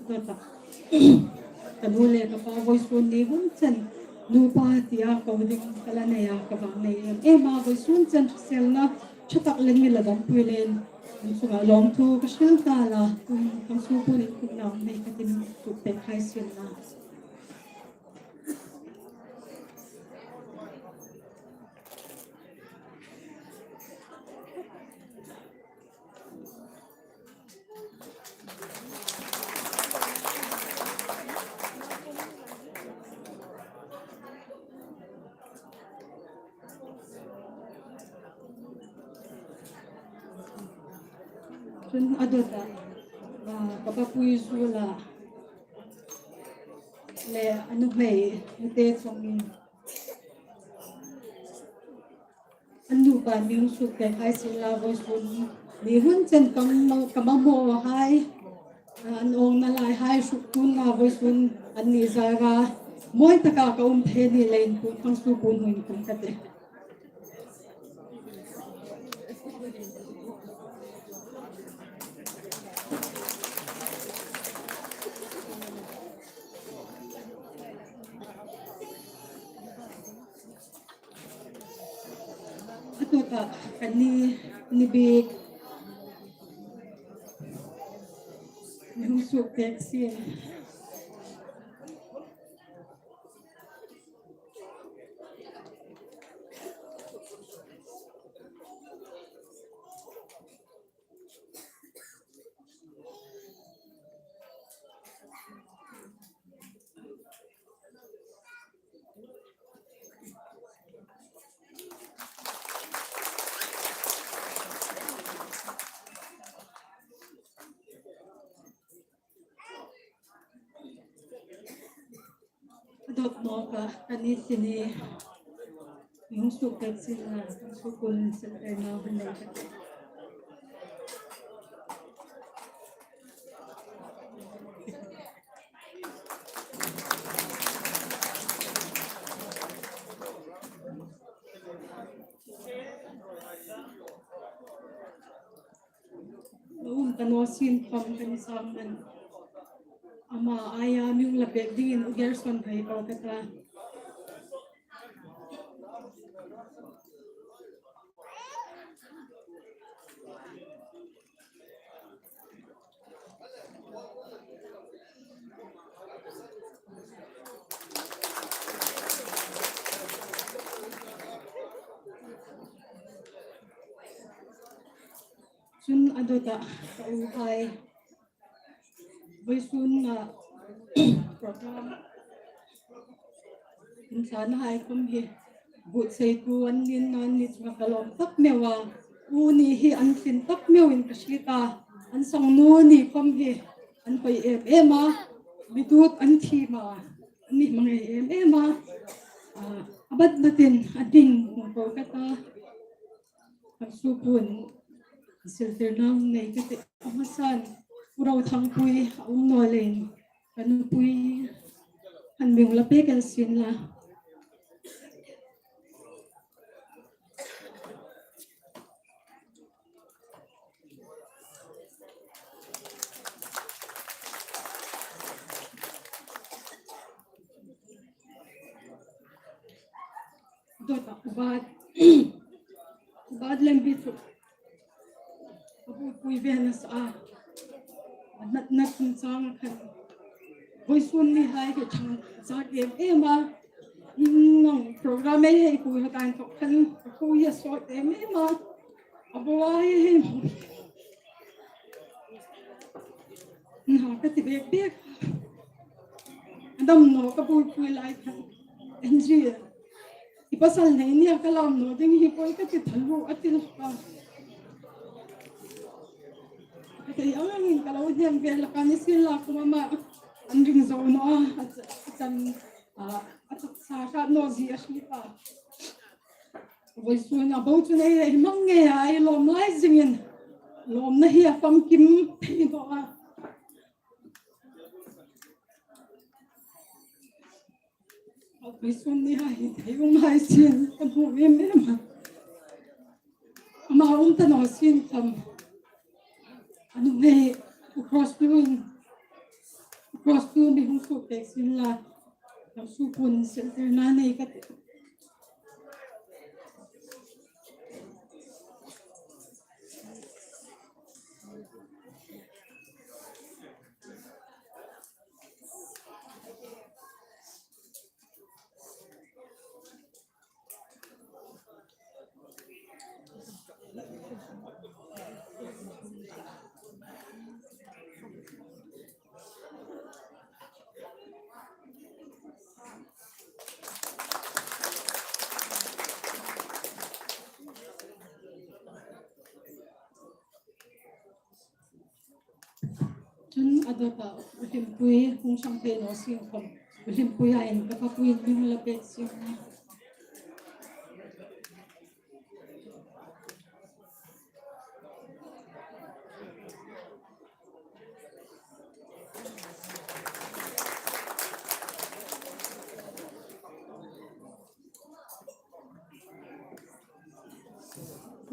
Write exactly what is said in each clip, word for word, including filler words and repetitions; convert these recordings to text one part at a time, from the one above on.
Ka ta. Ka nu le ka pa vawisun ni hun chen nupa tia ko ding ka la nei a, ka vang nei em em a, vawisun chen hriselna ṭha tak leng mi la dampui leiin an chungah lawmthu ka hril ta a, tuin kan su punin kum nang nei ka tin suk pek hai sien la. Chun a dawta, ah, ka papui Zula le a nuhmei te chungin an nupa mi hung suk pek hai sien la, vawisun ni hun chen ka ma-, ka mamawhai, ah, an awngna laihai hruk tunna vawisun an ni zara mawi taka ka um thei ni leiin tun kan su pun hun kum ka tih. A dawta kan ni, ni bik mi hung suk pek sien. Dawt nawk a, kan ni sini hung suk pek sien la, hung suk pun sien pek na hun nei ka tih. Lo um ta naw sien khom kan sang man. Ama aia mi hung la pek dingin u Gerson hai ko ka ta. Chun a dawta ka u hai. Vawisun a program inthlanahai khom hi buotsaitu an ni, an ni chunga ka lawm tak meu a. U ni hi an tlin tak meuin ka hriet a. An sangnu ni khom hi an poi em em a. Mi tut an thiem a. An mi hmangai em em a. A, a bat batin a ding hung ko ka ta. Kan su pun siltir nang nei ka tih. A hmasan u Rothangpui a um naw leiin kan nupui kan mi hung la pek el sien la. Dawta u Bat, u Bat Lembi chu a buoipui ve nasa a. A natna chungchang khan vawisun nihai hi ṭhang zak em em a. Nang program ei hei pui hata inthok khan a khuo hi a sawt em em a. A bo a hei hei. Nang ka ti bek bek. A dam naw ka buoipui lai khan. Angie, i pasal nei nia ka lam naw ding hi poi ka ti thalu a ti lawk a. Ka ti ang angin ka lo hnem ve lawk a, ni sien la khom ama an ring zo naw a, a chan, a, a taksa hrat naw zie a hriet a. Vawisun a bo chu nei hei hmang ngei a, ei lawm lai zingin lawmna hi a famkim thei naw a. Vawisun ni hai hi thei um hai sien ka hmu em em a. Ama um ta naw sien khom. A nuhmei u Cross Blue-in Cross tu mi hung suk pek sien la. Ka su pun sel ter na nei ka ti. Chun a dawta u hlimpui hung sang thei naw sien khom. U hlimpuia in ka papui in mi hung la pek sien.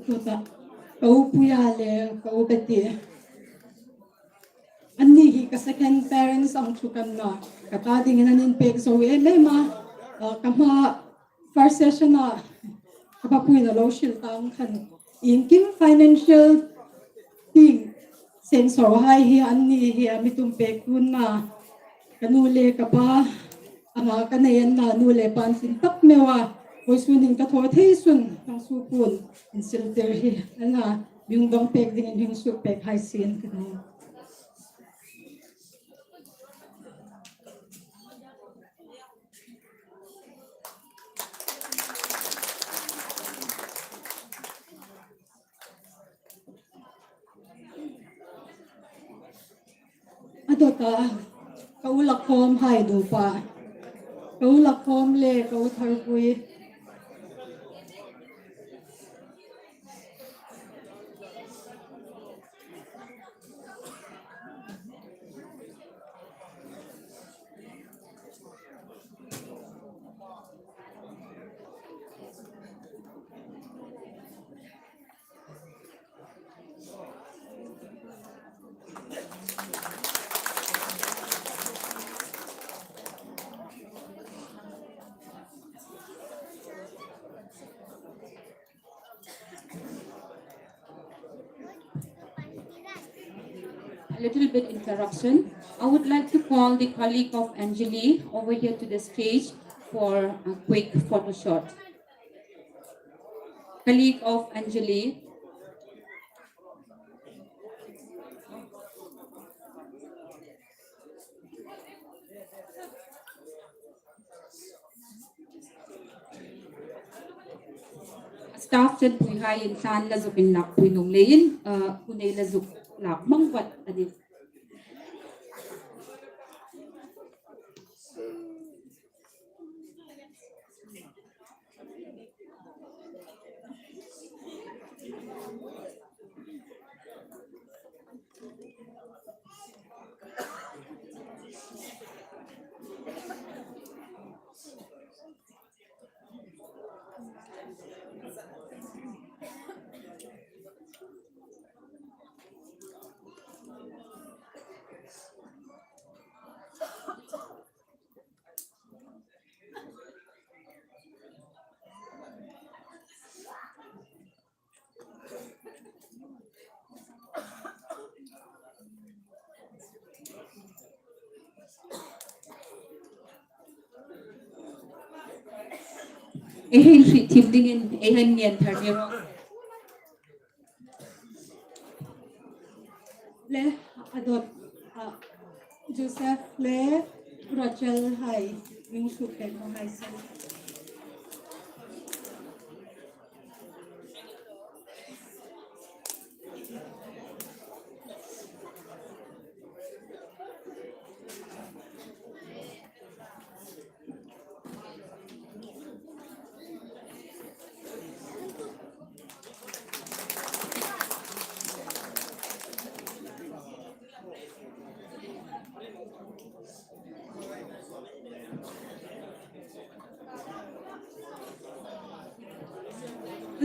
Tuta, ka u Puia le ka u Betty. Anni hi ka second parents ang chu kan na. Ka ta dingin an inpek zo em em a. Ah, ka hma first session a ka papui na lo hril tang khan. Iengkim financial thing seng so hai hi anni hi a mi tum pek tun na. Ka nu le ka pa, ama ka nei an na nu le pa an sin tak meu a. Koi sunin ka thaw thei sun, ka su pun, in sil ter hi, an na, mi hung dong pek dingin hung suk pek hai sien ka nu. A dawta, ka u Lakhawm hai nupa. Ka u Lakhawm le ka u Tharpui. A little bit interruption. I would like to call the colleague of Anjali over here to the stage for a quick photo shoot. Colleague of Anjali. Staff chen pui hai in san la zuk in lak pui nung leiin, uh, u nei la zuk lak mang vat a nih. Ei hei hriet thim dingin ei hei ngen thar ni rawh. Le, a dawt, a, Joseph le Rachel hai, mi hung suk pek naw hai sien.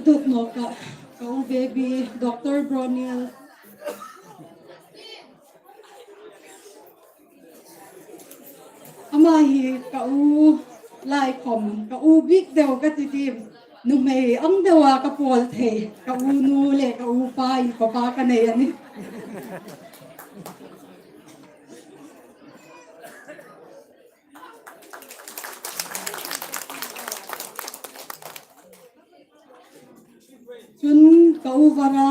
Dawt nawk a, ka u baby, Doctor Broniel. Ama hi ka u lai khom, ka u bik deu ka ti tim. Nuhmei ang deua ka pawl thei, ka u nu le ka u pa inkhawpa ka nei a nih. Chun ka u Vara.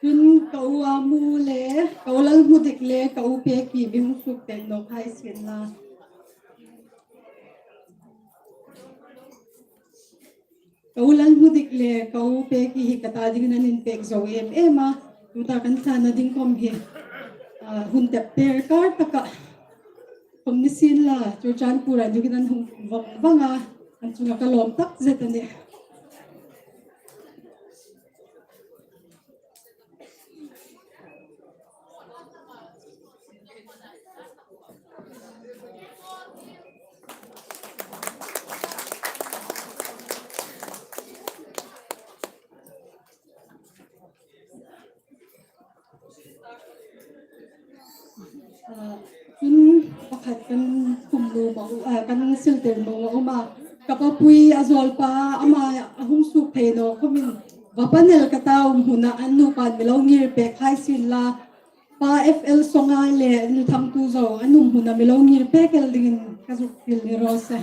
Chun ka u Amu le, ka u Lalhmudik le, ka u Peki, mi hung suk pek nawk hai sien la. Ka u Lalhmudik le ka u Peki hi ka ta dingin an inpek zo em em a. Tuta kan thlana ding khom hi, ah, hun tep ter kar taka khom ni sien la, Churachandpur-a dingin an hung vawng vawng a, an chunga ka lawm takzet a nih. Ah, in pakhat kan khum nuom a, ah, kan siltir nuom a um a. Ka papui a zawlpa ama a hung suk thei naw khomin, va panel ka ta um hmuna an nupa mi lo ngir pek hai sien la. Pa F L Songa le Nilthangtu Zo an um hmuna mi lo ngir pek el dingin ka zuk hril ni raw se.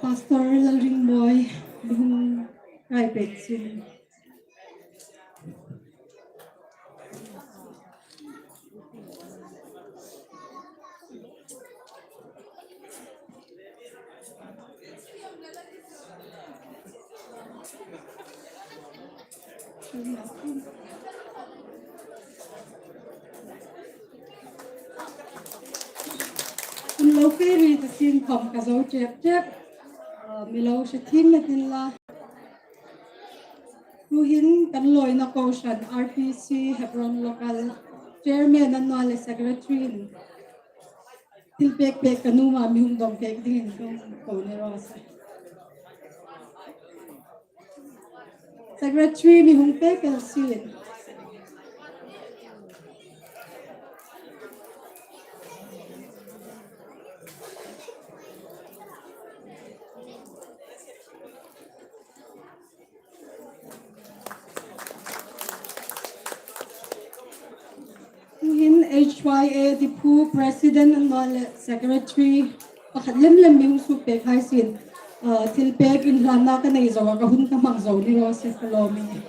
Pastor Lalringmawi, mi hung rai pek sien. Hun lo fe ri ta sien khom ka zo chep chep. Ah, mi lo hre thiem na tin la. Tuhin kan lawina kohran R P C Hebron Local Chairman an naw le Secretary-in thil pek pek ka nuom a, mi hung dawng pek dingin kan ko ni raw se. Secretary mi hung pek el sien. Tuhin H Y A Diphu President an naw le Secretary pakhat lem lem mi hung suk pek hai sien. Ah, thil pek inhlanna ka nei zo a, ka hun ka hmang zo ni raw se, ka lawm a nih.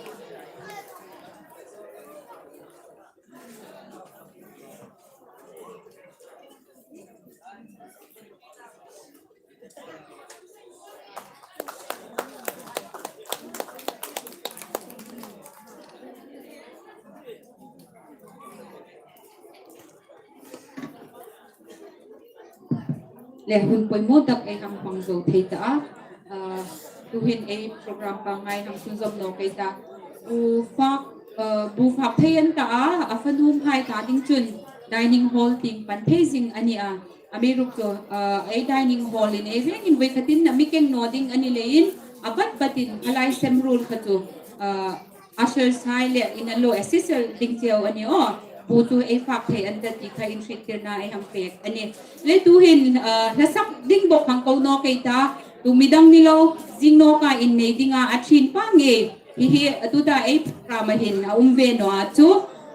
Le hun poimaw tak ei hang hmang zo thei ta a. Ah, Tuhin ei program pangngai hang sunzawm nawk ei ta. Bu fak, eh, bu fak thei an ta a, a fa nuomhai ta ding chun dining hall tieng pan thei zing a ni a. Amiruokchu, eh, ei dining hall-in ei rengin voi khatin a mi keng naw ding a ni leiin, a bat batin a lai sem ruol kha chu, eh, ushershai le inlo assistant ding cheu a ni aw. Bu chu ei fak thei an ta ti kha inhriettirna ei hang pek a nih. Le tuhin, ah, hla sak ding bawk hang ko nawk ei ta. Tu mi dang ni lo, zing nawka innei dinga a ṭhin pa ngei. Hi hi, a tuta ei program-a hin a um ve naw a chu,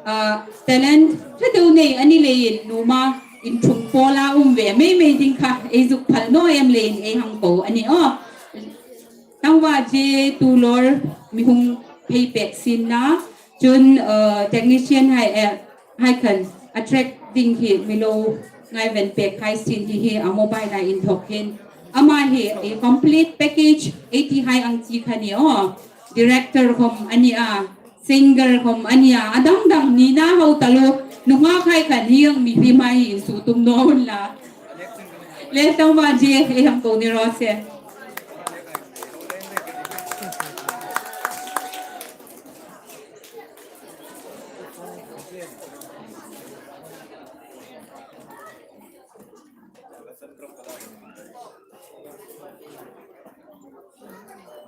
ah, talent ṭha deu nei a ni leiin nuom a inṭhung pawla um ve mei mei ding kha ei zuk phal naw em leiin ei hang ko a ni aw. Tlangval J Tulor mi hung phei pek sienla, chun, eh, technician hai, eh, hai khan a track ding hi mi lo ngaiven pek hai sien hi hi a mobile-a inthawk hin. Ama hi, eh, complete package ei ti hai ang chi kha ni aw. Director khom a ni a, singer khom a ni a, a dang dang ni na hau taluo. Nunghak hai khan hi ang mihriem hai insuo tum naw unla. Le tlangval J ei hang ko ni raw se.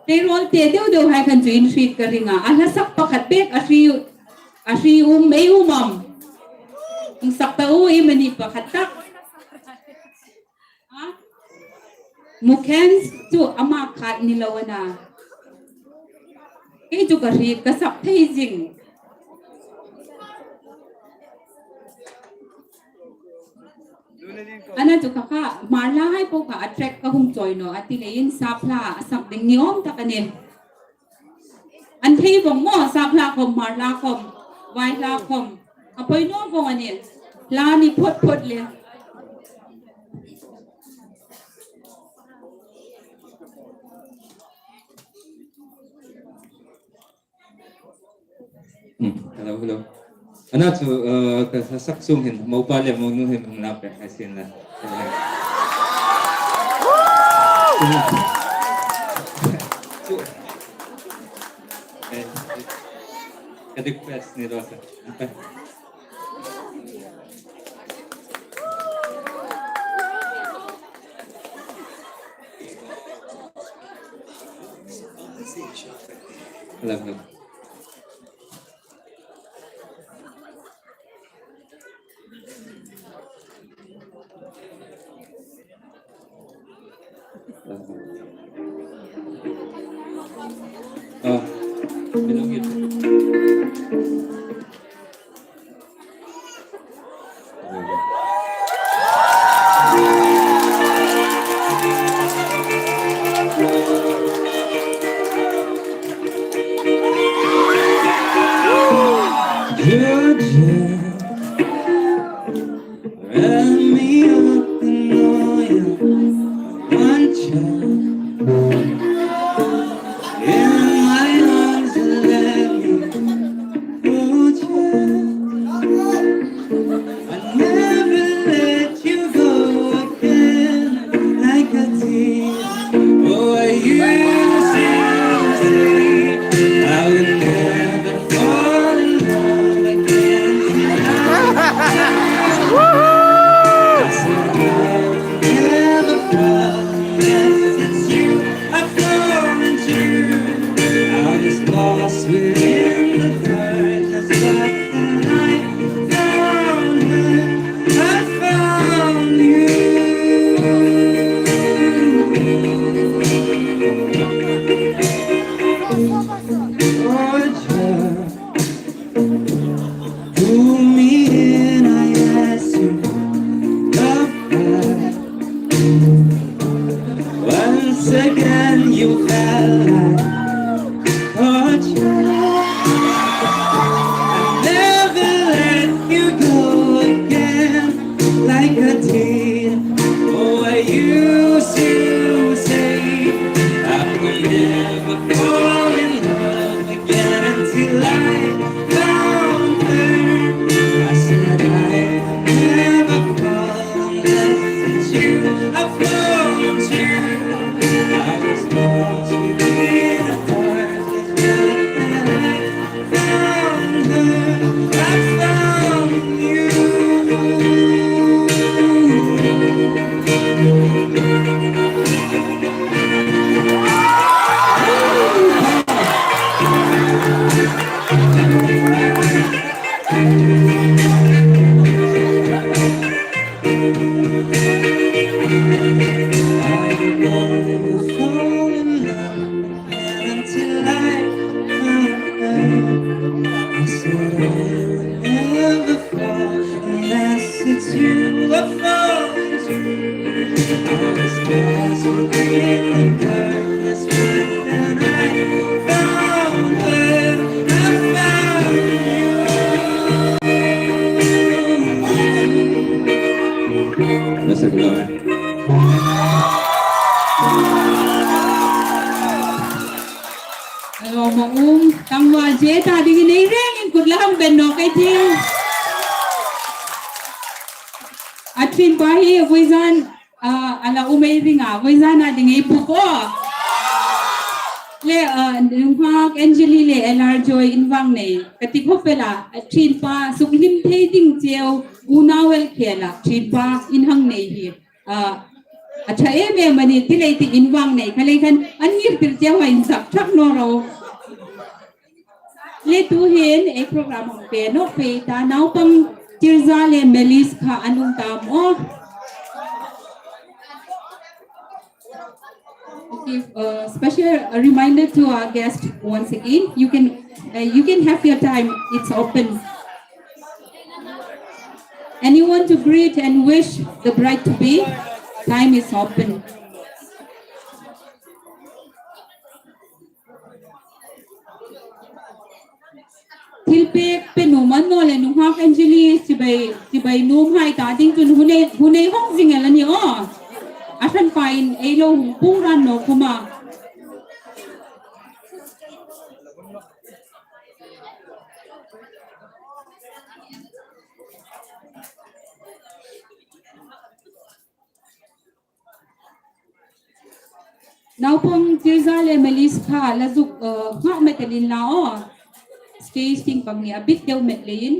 Payroll te deu deu hai khan chu inhriet ka ring a. A hla sak pakhat bek a hriet, a hriet um, ei um am? Hung sak ta u, ei mani pakhat tak. Ha? Mukhen chu ama khat ni lo a na. Kei chu ka hriet ka sak thei zing. A na chu kha kha, Hmar hla hai po kha a track ka hung chawi naw a ti leiin sap hla a sak ding ni awm tak a nih. An thei vong maw, sap hla khom, Hmar hla khom, vai hla khom. A poi naw vong a nih. Hla ni phot phot le. Hmm, hello, hello. A na chu, uh, ka hla sak sung hin, mo pa le mo nu hin hung la pek hai sien la. Chu. Eh, ka request ni raw se. Okay. Hello, hello. Georgia, wrap me up in all your one child. In my arms and let me hold you. I'll never let you go again like I did. Oh, I used to say I would never fall in love again. I said I would never fall unless it's you. I've fallen too. I was lost within the darkness, but then I found her. I found you. Oh, child. Pull me in, I ask you, love, love. Once again, you felt like torture. I'll never let you go again like I did. Oh, I used to say I could never fall in love again until I found her. I said I never fall unless it's you. I found you. I was lost. I will fall in love until I come back. I said I will never fall unless it's you I fall in love with. All the stars were in the darkness, but then I found her, I found you. That's a good one. Alo, ma um, tangval che ta dingin ei rengin kut la hang beng nawk ei tih. A ṭhienpa hi vawizan, ah, a la um ei ring a, vawizan a ding ei buk aw. Le, ah, nunghak Angelie le L R Joy in vang nei, ka ti khop el a, a ṭhienpa sukhlim thei ding cheu, unau el khela, ṭhienpa in hang nei hi. Ah, a ṭha em em a nih, ti lei ti in vang nei, kha lei khan an ngirtir cheu a insak ṭhak naw ro. Le tuhin ei program hung pe nawk pei ta, naupang Tirza le Melis kha an um ta maw. Okay, uh, special reminder to our guest once again. You can, uh, you can have your time. It's open. Anyone to greet and wish the bride to be? Time is open. Thilpek pe nuom an naw le nunghak Angelie chibai, chibai nuom hai ta ding chun hun ei, hun ei hawng zing el a nih aw. A hranpa in ei lo hung pung ran naw khawma. Naupang Tirza le Melis kha la zuk, uh, nghak met el inla aw. Stage tieng pang hi a bit deu met leiin.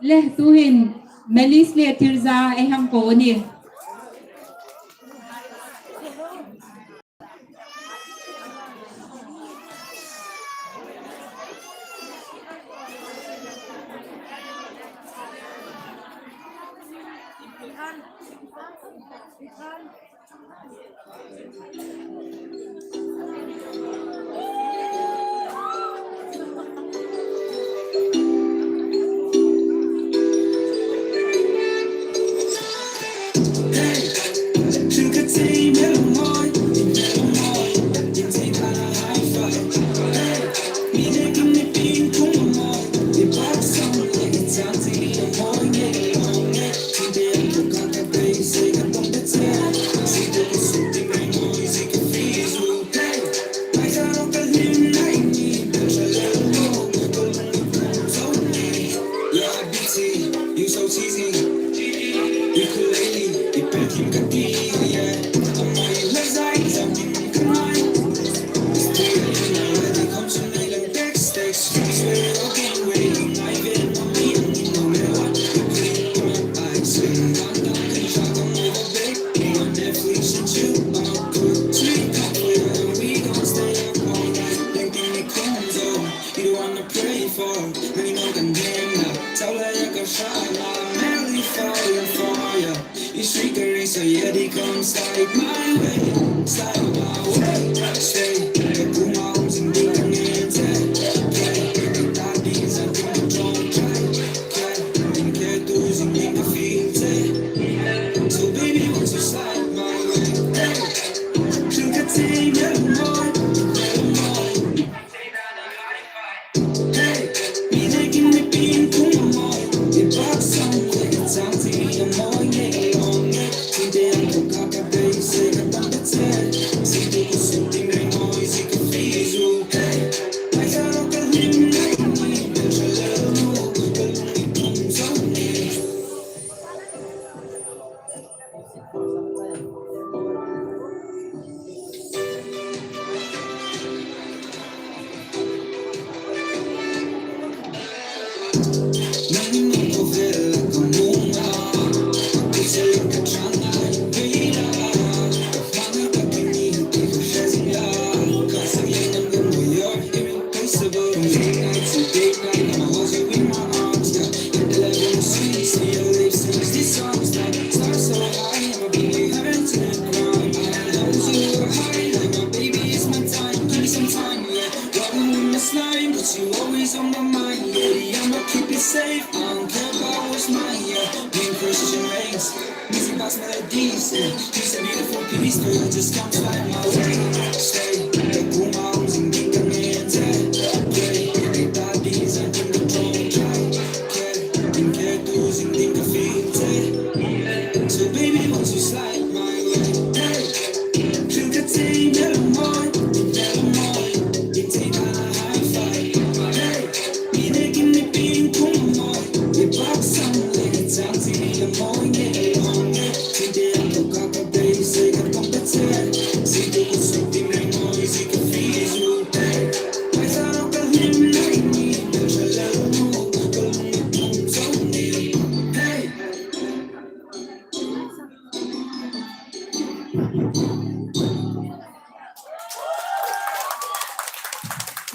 Le tuhin Melis le Tirza ei hang ko a nih.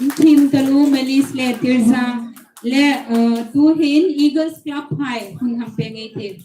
Inthim taluo Malice le Tirza le, uh, tuhin Eagles Club hai hun hang pêng ei tih.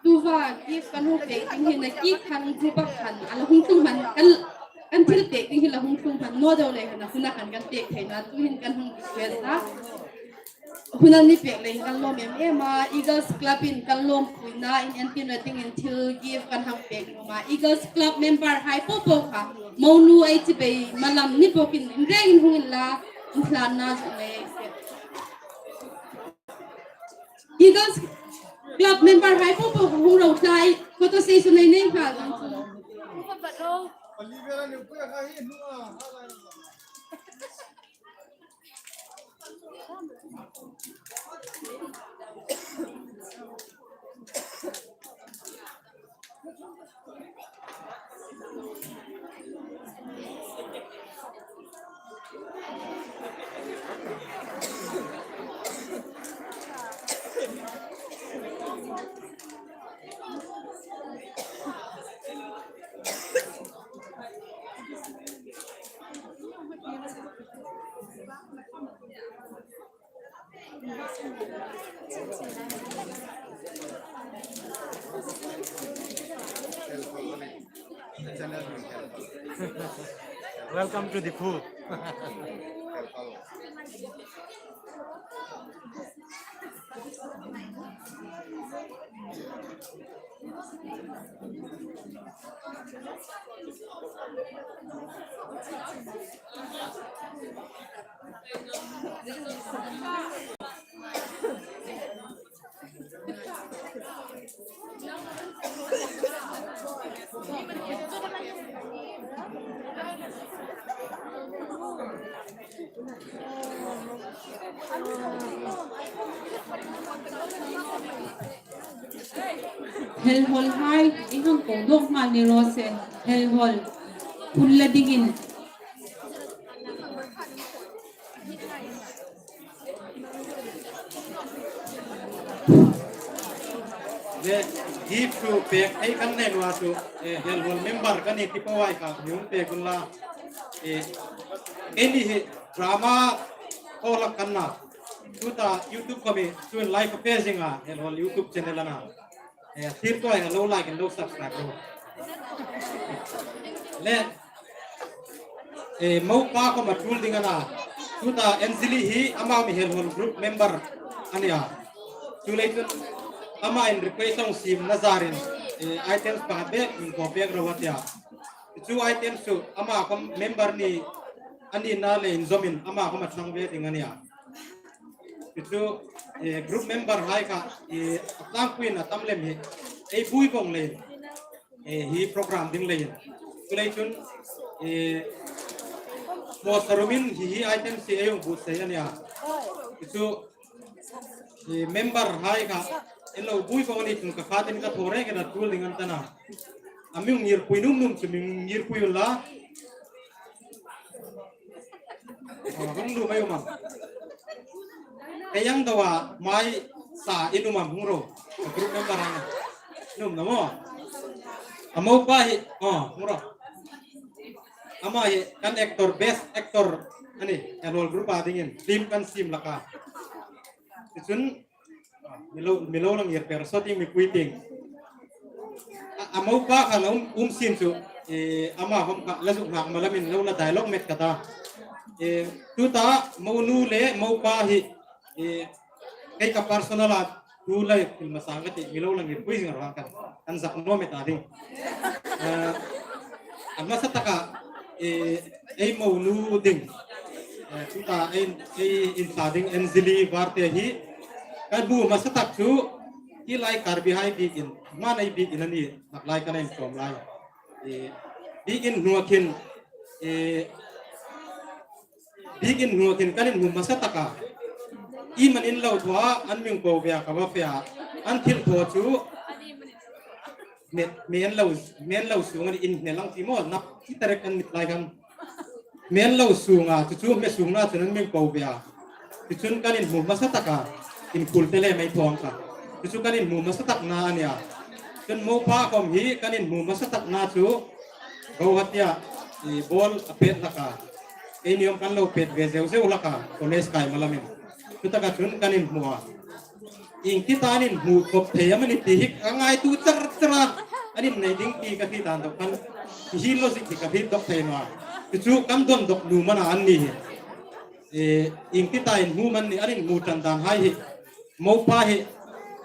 Tuhin, ki kan hung pêk ding hin a ki kan chu bak kan a la hung tlung hman kan, kan thil pêk ding hi la hung tlung hman naw deu leiin a huna kan kan pêk theina tuhin kan hung request a. Huna ni pêk leiin kan lawm em em a, Eagles Club-in kan lawmpuina in entirna dingin thil gift kan hang pêk nuom a. Eagles Club member hai po po kha, monu ei chibai malam ni bawkin inrengin hung inla, inhlanna zuk nei ei tih. Eagles Club member hai po po hung ro tlai, photo session nei nei kha kan chu. Welcome to the pool. Hel hol hai, i hang ko dawk nghal ni raw se, hel hol. Hun la dingin. Le, gift chu pêk ei kan nei naw a chu, eh, hel hol member kan ni ti po hai kha, mi hung pêk unla. Eh, ei ni hi drama ko la kan na. Tuta YouTube khawm hi, chu live a pe zing a, hel hol YouTube channel a na. Eh, thil ko a lo like and lo subscribe ro. Le, eh, mopa khawm a tul ding a na. Tuta Anjali hi ama mi hel hol group member a nih a. Chuleiin chun ama in request hung siemna zarin, eh, items pakhat bek min ko pek ro a tia. Chu items chu ama khawm member ni a nina le inzawmin ama khawm a thlang ve ding a nih a. Chu, eh, group member hai kha, eh, a tlangpuiin a tam lem hi, ei buoi vawng leiin, eh, hi program ding leiin. Chuleiin chun, eh, hmawsa rumin hi, hi items hi ei hung buotsai a nih a. Chu, eh, member hai kha, ei lo buoi vawng a ni chun ka fatin ka thaw reng ka tul ding an ta na. A mi hung ngirpui nuom nuom chu mi hung ngirpui unla. Aw, hung nuom ei um am? Ei ang dawa mai sa in um am hung ro. Group member ang. Nuom na maw? A mopa hi, aw, hung ro. Ama hi kan actor, best actor a nih, Helhol group-a dingin film kan siem hlak a. Tichun, mi lo, mi lo lang ir pek rawh, sawt ding mi pui ding. A, a mopa kha la um, um sien chu, e, ama khom kha la zuk hak ma lamin lo la dialogue met ka ta. E, tuta monu le mopa hi, e, kei ka personal-a tu lai film-a sang ka ti, mi lo lang ir pui zing rawh kan, kan zak naw met a ding. E, a hmasa taka, e, ei monu ding, e, tuta ei, ei inthla ding Anjali Varte hi kan hmu hmasa tak chu, hi lai Karbi hai biekin, hmangai biekin a ni, tak lai kan inchawm lai. E, biekin hnuoia khin, e, biekin hnuoia khin kan inhmu hmasa taka. Ieng am an lo thaw a, an mi ko ve a ka va fe a. An thil thaw chu, mi, mi an lo, mi an lo sung an inhne lang ti maw, nak ti tarek an mit lai khan. Mi an lo sung a, chu chu mi sungna chun an mi ko ve a. Tichun kan inhmu hmasa taka, in kul te le mai thawng ka. Chu chu kan inhmu hmasa takna a nia. Chun mopa khom hi kan inhmu hmasa takna chu, Guwahati-a, e, ball a pet hlak a. Ei ni khom kan lo pet ve zeu zeu hlak a, college kai ma lamin. Chutaka chun kan inhmu a. Ieng ti ta an inhmu khop thei am a ni ti hi ka ngaituo char char a. An innei ding ti ka hriet dan dawk khan, hi logic hi ka hriet dawk thei naw a. Chu chu kan don dawk nuom a na an ni hi. E, ieng ti ta inhmu am a ni, an inhmu ṭan dan hai hi. Mopa hi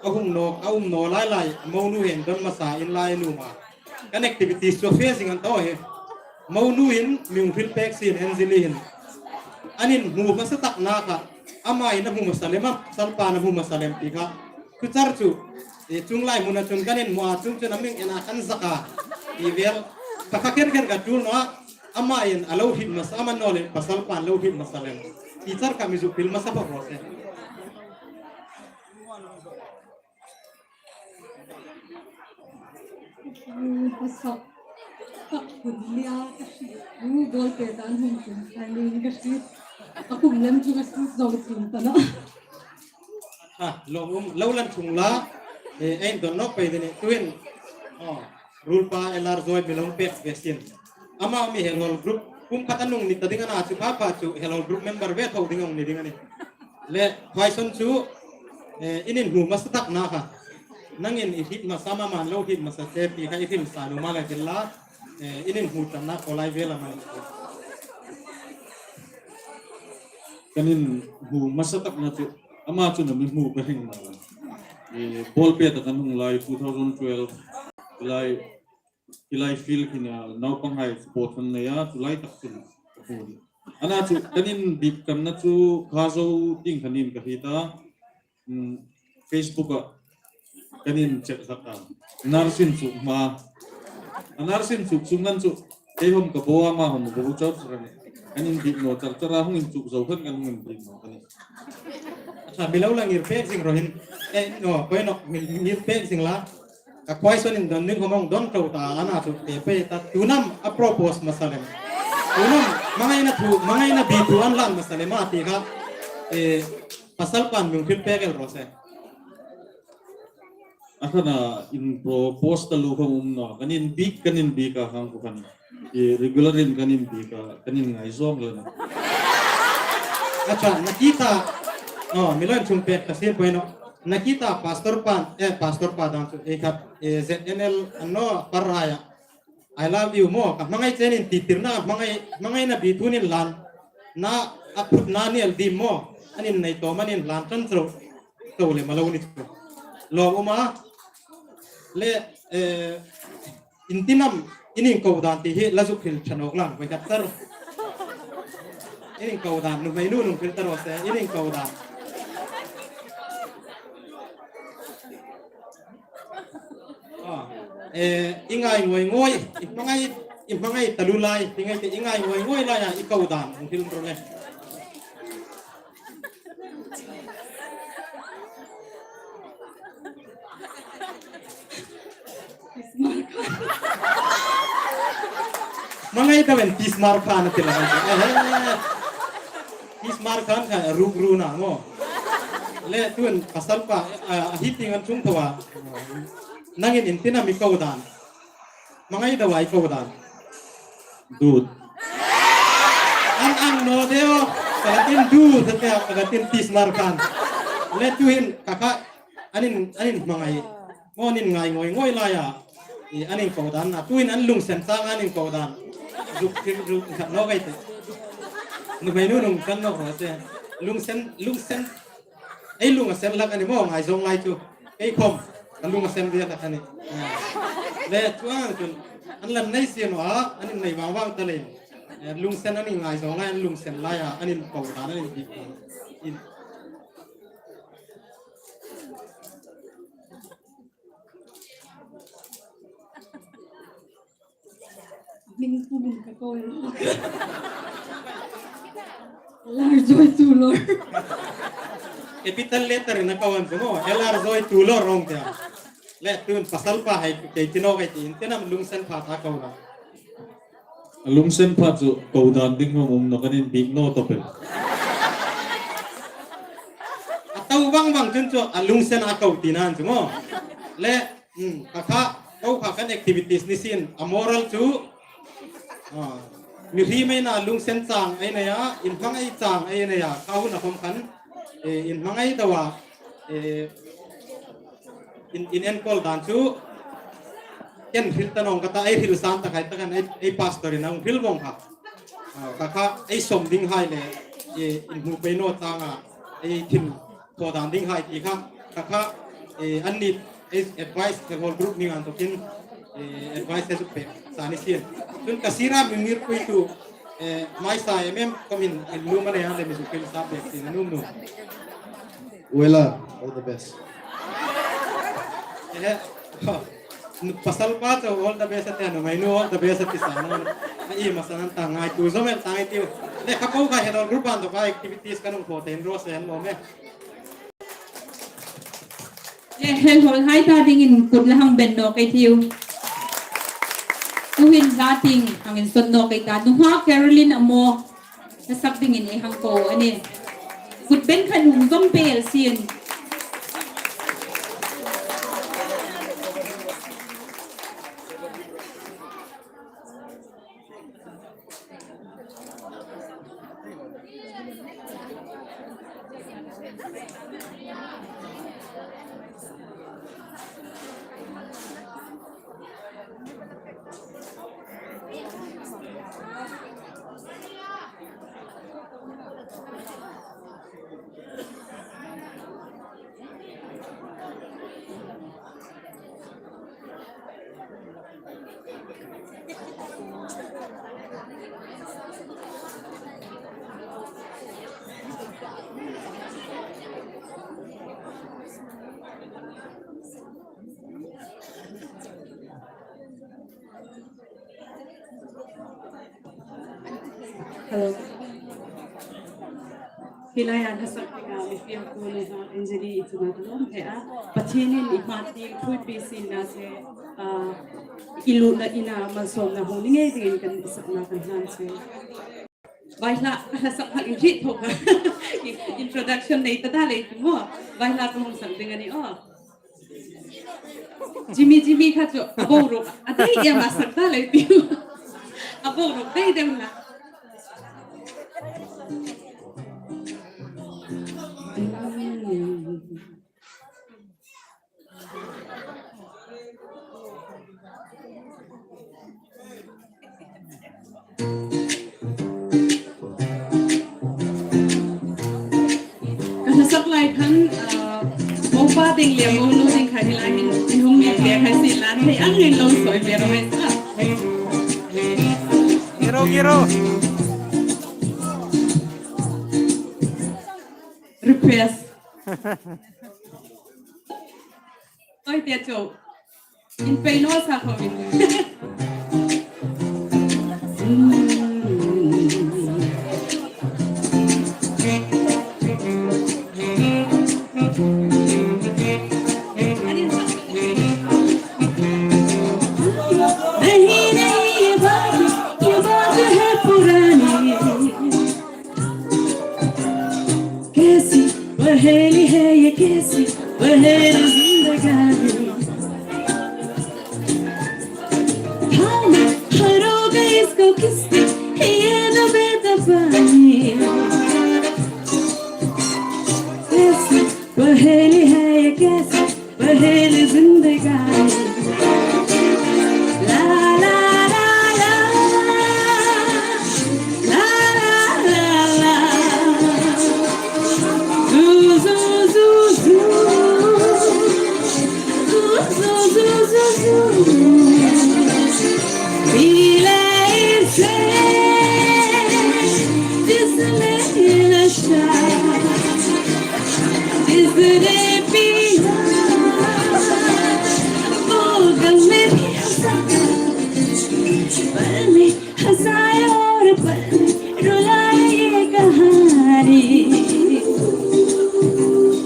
a hung naw, a um naw lai lai, a monu hin don hmasa inla a nuom a. Kan activities chu a fe zing an ta hi. Monuin mi hung hril pek sien Anjali hin. An inhmu hmasa takna kha, amain a hmu hmasa lem a, pasalpan a hmu hmasa lem ti kha. Chu char chu, e, chuong lai hmuna chun kan inhmu a, chuong chun a mi en a kan zak a. Ti vel, pakhat kher kher ka tul naw a, amain a lo hriet hmasa, ama naw leh pasalpan lo hriet hmasa lem. Ti char kha mi zuk hril hmasa pha raw se. Hmasa tak hun nia ka hriet. Ball pet an hung tum, I mean, ka hriet. A kum lem chu ka hriet zo tum ta naw. A, lo um, lo lan chung la, e, ei don nawk pei ding a nih, tuhin. O, ruolpa L R Joy mi lo pek ve sien. Ama mi Helhol group, kum khat a nung ni ta ding a na chu pha pha chu Helhol group member ve tho ding a hung ni ding a nih. Le, Khwaison chu, e, in inhmu hmasa takna kha. Nangin i hriet hmasa, amain lo hriet hmasa che ti kha i hril sa nuom a le hril la, e, in inhmu ṭanna kha lai vel a mani. Kan inhmu hmasa takna chu, ama chu a mi hmu ka hring naw. E, ball pet a kan hung lai two thousand twelve lai, hi lai field khin a naupanghai sport kan nei a, chu lai tak chun ka hmu. A na chu kan inbiek kanna chu Khazo tieng khan in ka hriet a, mm, Facebook-a kan incheck hlak a. Nurse-in chuk hma. A nurse-in chuk chungah chu kei khom ka bo a, ama khom a bo char char a nih. Kan inbiek naw char char a, hung inchuk zo khan kan hung inbiek naw ka nih. Acha, mi lo lang ir pek zing ro hin. E, naw, poi naw, mi, mi ir pek zing la. Ka Khwaison-in don ding khom a hung don tho ta, a na chu, e, pei ta, tuhin am a propose hmasa lem. Tuhin am, hmangaina thu, hmangaina bi thu an hlan hmasa lem a ti kha, e, pasalpan mi hung hril pek el raw se. A khan a in propose taluo khom um naw, kan inbiek, kan inbiek a hang ko khan. E, regular-in kan inbiek a, kan inngai zawng lem. Acha, Nakita, o, mi lo inchung pek ta sien poi naw. Nakita pastor pan, e, pastor pa dang chu, e khat, e, Z N L an naw, Parraya. I love you maw, ka hmangai che a nih ti tirna, hmangai, hmangaina bi thu an inhlan. Na, a phutna ni el dim maw, an innei tawm an inhlan ṭan chau. Chau lem a lo ni chu. Lawm um a. Le, e, ieng tin am, in inko dan ti hi la zuk hril ṭha nawk lang, voi khat char. In inko dan, nuhmei nu nung hril ta raw se, in inko dan. A, e, i ngai ngoi ngoi, i hmangai, i hmangai taluo lai, ti ngai ti, i ngai ngoi ngoi lai a, i ko dan, hung hril ro le. Hmangai ta ven, Tismar Khan a ti la. Ehe. Tismar Khan kha ruk ru na maw. Le tuhin pasalpa, a, a hi ti ngan chung thawa. Nangin ieng tin am i ko dan. Hmangai deu a i ko dan. Dud. No deo, ka la tin du, sa te, ka la tin tis lar khan. Le tuhin, ka kha, anin, anin hmangai. Mo nin ngai ngoi ngoi laia. I anin ko dan na, tuhin an lungsen chang anin ko dan. Zuk thil zuk khat no kai te. Nuhmei nu lungsen no ko te. Lungsen, lungsen. Ei lung a sen hlak a ni maw, ngaizawng lai chu. Kei khom, ka lung a sen ve hlak a nih. Ah. Le chuong chun, an lan nei si naw a, an innei vang vang ta leiin. Eh, lungsen an inngaizawng lai, an lungsen laia, an inko dan, an inbik dan. In. Hming pumin ka ko. L R Joy Tulor. Capital letter in a ko an chu maw, L R Joy Tulor rong tia. Le tun pasal pa hai kei ti naw kei ti in, tenam lungsen pha ta ko na. Lungsen pha chu ko dan ding hmang um naw, kan inbik naw tawp el. A to vang vang chun chu a lungsen a ko ti nan chu maw. Le Hmm, ka kha, ko kha kan activities ni sin, a moral chu, ah, mihriem ei na lungsen chang ei nei a, inhmangai chang ei nei a, kha hun a khom khan, eh, inhmangai deu a, eh, in, in enkawl dan chu, ken hril ta naw ning ka ta, ei hril san ta khai ta khan, ei, ei pastor in a hung hril vong kha. Ah, ka kha, ei sawm ding hai le, eh, inhmu pei naw chang a, ei thil thaw dan ding hai ti kha, ka kha, eh, an ni, eh, advice, the whole group ni ngan tokin, eh, advice te zuk pe sa ni sin. Chun ka sira mi ngirpuitu, eh, hmaisa em em, komin in lum a nei a le mi zuk pil sa pek si na num num. Wela, all the best. Eh, oh. Pasal pa chu all the best a ti, nuhmei nu all the best a ti sa naw. A i masa nan ta ngai tu zo mel ta ngai tiu. Le kha ko ka he dol group an to ka activities kan hung thaw tein ro sen lo me. Le hel hol hai ta dingin kut la hang ben naw kei tiu. Tuhin la ting hang insawn naw kei ta. Nunghak Caroline Amo. Hla sak dingin ei hang ko a nih. Kut ben khan hung zawm pei el sien. Hello. Hi laia hla sak dinga mi fiemtu Nuhmei Anjali i chunga ka lawm thei a. Pathienin i hma tieng thuoi pei sien la che, ah, i lutna ina malsawmna hung ni ngei dingin kan sakna kan hlan che. Vaihla, ka hla sak hak in hriet thaw kha. Introduction nei ta ta lei tu maw. Vaihla ka hung sak ding a nih aw. Jimmy, Jimmy kha chu a boruok. A dai em a sak ta lei tiu. A boruok dai deu la. Ka hla sak lai khan, ah, mopa ding le monu ding kha hi lai hin, in hung mi le khai si lan, hei ang in lo soi ve ro mai sa. Giro, giro. Request. Oi, tia chau. In pei naw sa khawmin. नहीं, नहीं, ये बात, ये बात है पुरानी। कैसी पहेली है ये, कैसी पहेली जिंदगानी। थामा हर हो गई इसको किसने, ये दबे दबानी। जिसने नशा, जिसने पिया, वो गम में भी हंसा, पल में हंसाए और पल में रुलाए ये कहानी।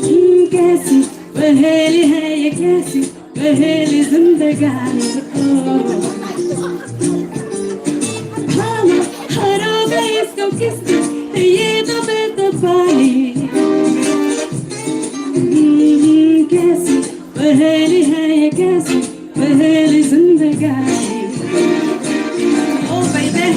हम्म, कैसी पहेली है ये, कैसी पहेली जिंदगानी। ओ, हाँ, हर हो गई इसको किसने ये तो बेतुबाली। हम्म, कैसी पहेली है ये, कैसी पहेली जिंदगानी। ओ बेबे।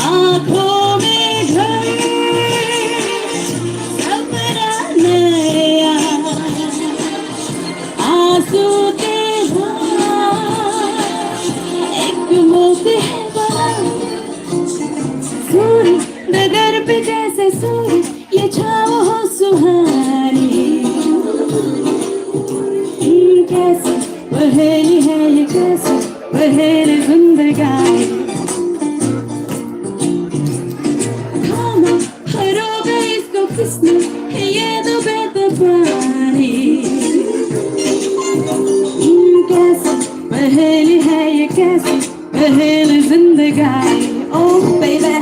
आंखों में घर, सपना नया, आंसू के बाद एक मौत है बड़ा। सूरज डगर पे जैसे सूरज, ये छाँव हो सुहानी। हम्म, कैसी पहेली है ये, कैसी पहेली जिंदगानी। थामा हर हो गई इसको किसने, ये तो बेतुबानी। हम्म, कैसी पहेली है ये, कैसी पहेली जिंदगानी। ओ बेबे।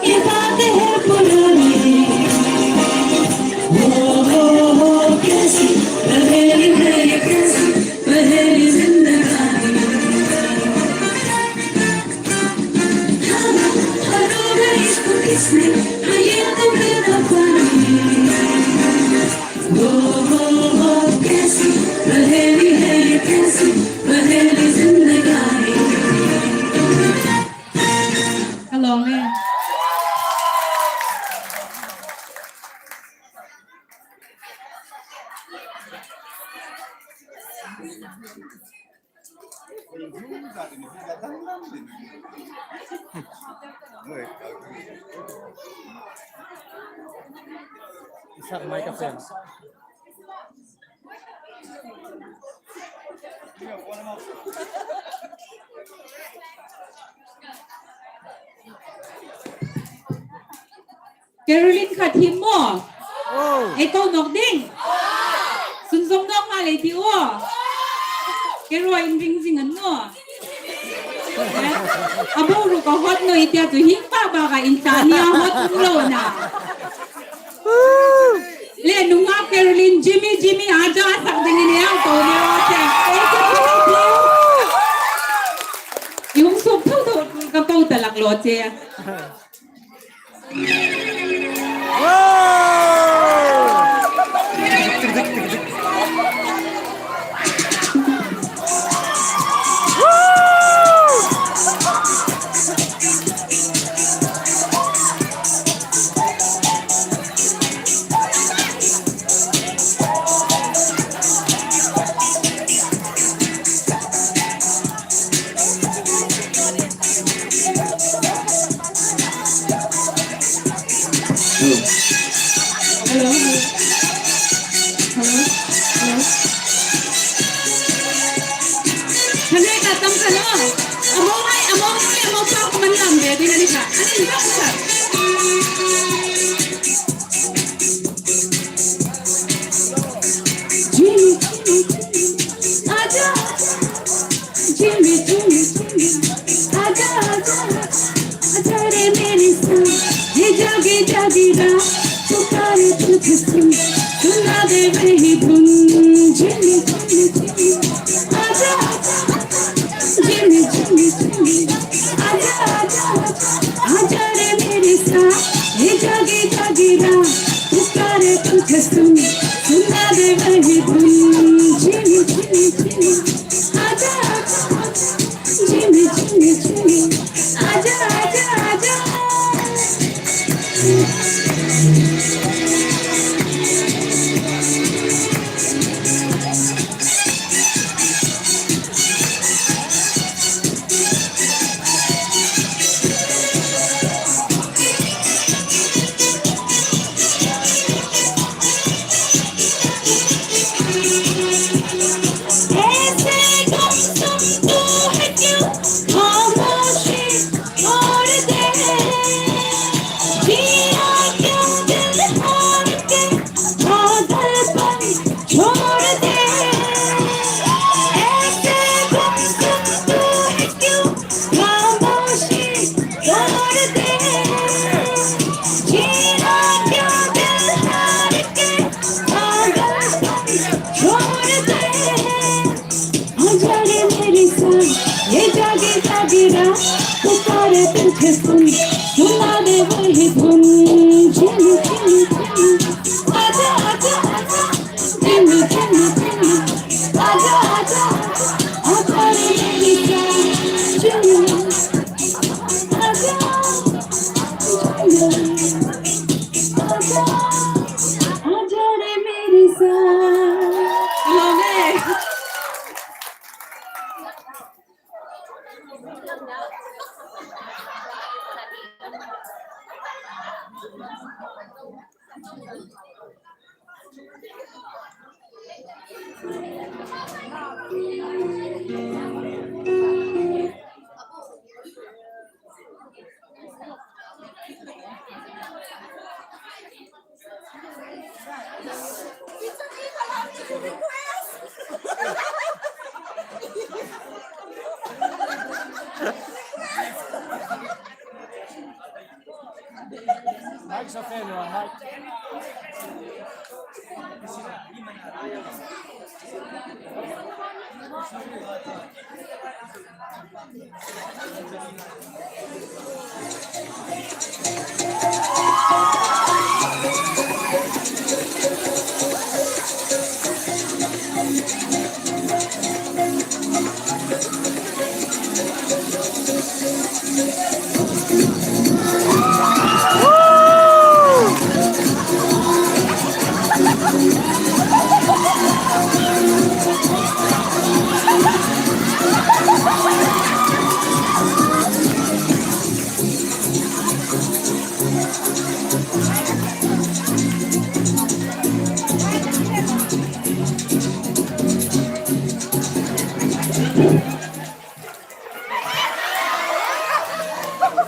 ये बात है पुरानी। ओ, ओ, ओ, कैसी पहेली है ये, कैसी पहेली जिंदगानी। Hello, man. Isak microphone. Caroline khat hi maw? Oh. Ei ko nawk ding. Sunzawm nawk ma lei ti u. Caroline ring zing an naw. Eh? A boruok a hot naw i tia chu hi pa ba ka in ta nia hot um lo na. Le nunga Caroline Jimmy Jimmy a ja sak ding i ni ang ko ni ro che. I hung suk tho tho ka ko ta lak lo che. Hello. Hello. Hello. Hello. Hello, ta tam hello. Amo ai, amo ai, amo pa ko man lam de, di na ni ka. Ani ni ka sa. Jimmy, Jimmy, Jimmy, आजा, आजा। Jimmy, Jimmy, Jimmy, आजा, आजा, आजा रे मेरे संग, ये जागी जागी रात पुकारे तुझे सुन। सुना दे वही धुन, झिमी, झिमी, झिमी। आजा, आजा, आजा, झिमी, झिमी, झिमी। आजा, आजा, आजा, आजा रे मेरे साथ, ये जागे जागे रात, पुकारे तुझे सुन, सुना दे वही धुन, झिमी, झिमी, झिमी। आजा, आजा, आजा, झिमी, झिमी, झिमी। आजा, आजा, आजा। ऐसे गुमसुम तू है क्यों, खामोशी छोड़ दे। जिया क्यों दिल हार के, पागलपन छोड़ दे। ऐसे गुमसुम तू है क्यों, खामोशी छोड़ दे। जीना क्यों दिल हार के, पागलपन छोड़ दे। आजा रे मेरे साथ, ये जागे जागे रात, पुकारे तुझे सुन, सुना दे वही धुन। झिमी, झिमी, झिमी। आजा, आजा, आजा। झिमी, झिमी, झिमी। आजा, आजा, आजा। आजा रे मेरे साथ, झिमी। आजा, आजा, आजा रे मेरे साथ। Love it. Mike's okay, you're on mic.